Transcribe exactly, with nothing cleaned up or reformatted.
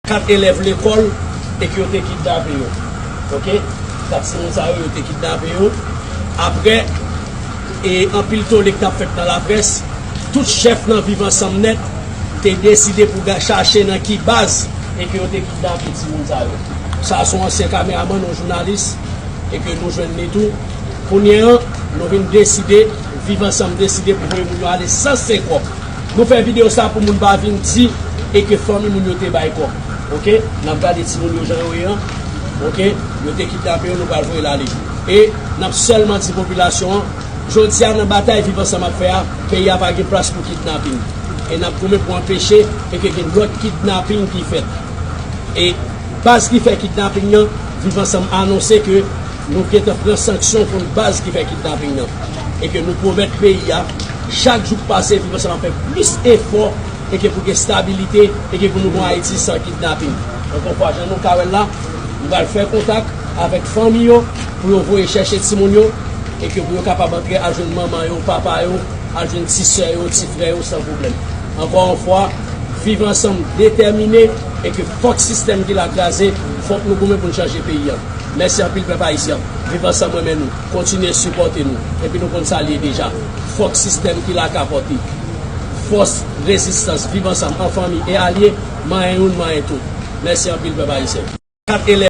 Kat elèv lekòl e ke yo te kidnape yo. Oke? Kat timoun sa yo, yo te kidnape yo. Apre, e anpil tole ki t ap fèt nan laprès, tout chèf nan Viv Ansanm Nèt te deside pou ga- chache nan ki baz e ke yo te kidnape timoun sa yo. Sa se yon ansyen kameramann, yon jounalis, e ke nou jwenn li tou. Kounye an, nou vin deside, Viv Ansanm deside pou voye moun yo ale san sen kòb. Nou fè videyo sa pou moun pa vin di e ke fanmi moun yo te bay kòb. Oke? N ap gade timoun yo jan yo ye an. Oke? Yo te kidnape yo, nou pral voye l ale. E n ap sèlman di popilasyon an, jodi a nan batay Viv Ansanm ap fè a, peyi a pa gen plas pou kidnaping. E n ap goumen pou anpeche e ke gen lòt kidnaping ki fèt. E baz ki fè kidnaping nan, Viv Ansanm anonse ke nou gentan pran sanksyon kont baz ki fè kidnaping nan. E ke nou pwomèt peyi a, chak jou k pase, Viv Ansanm ap fè plis efò, e ke pou gen stabilite, e ke pou nou gon Ayiti san kidnaping. Ankò fwa, jan nou ka wè l la, nou pral fè kontak avèk fanmi yo pou yo voye chèche timoun yo, e ke pou yo kapab antre al jwenn manman yo, papa yo, al jwenn ti sè yo, ti frè yo san pwoblèm. Ankò yon fwa, Viv Ansanm detèmine e ke fòk sistèm ki la kraze, fòk nou goumen pou n chanje peyi a. Mèsi anpil pèp ayisyen. Viv Ansanm renmen nou. Kontinye sipòte nou. Epi nou konn sa l ye deja. Fòk sistèm ki la kapote. Fòs rezistans Viv Ansanm an fanmi e alye, manyen youn, manyen tout. Mèsi anpil pèp ayisyen. Kat elèv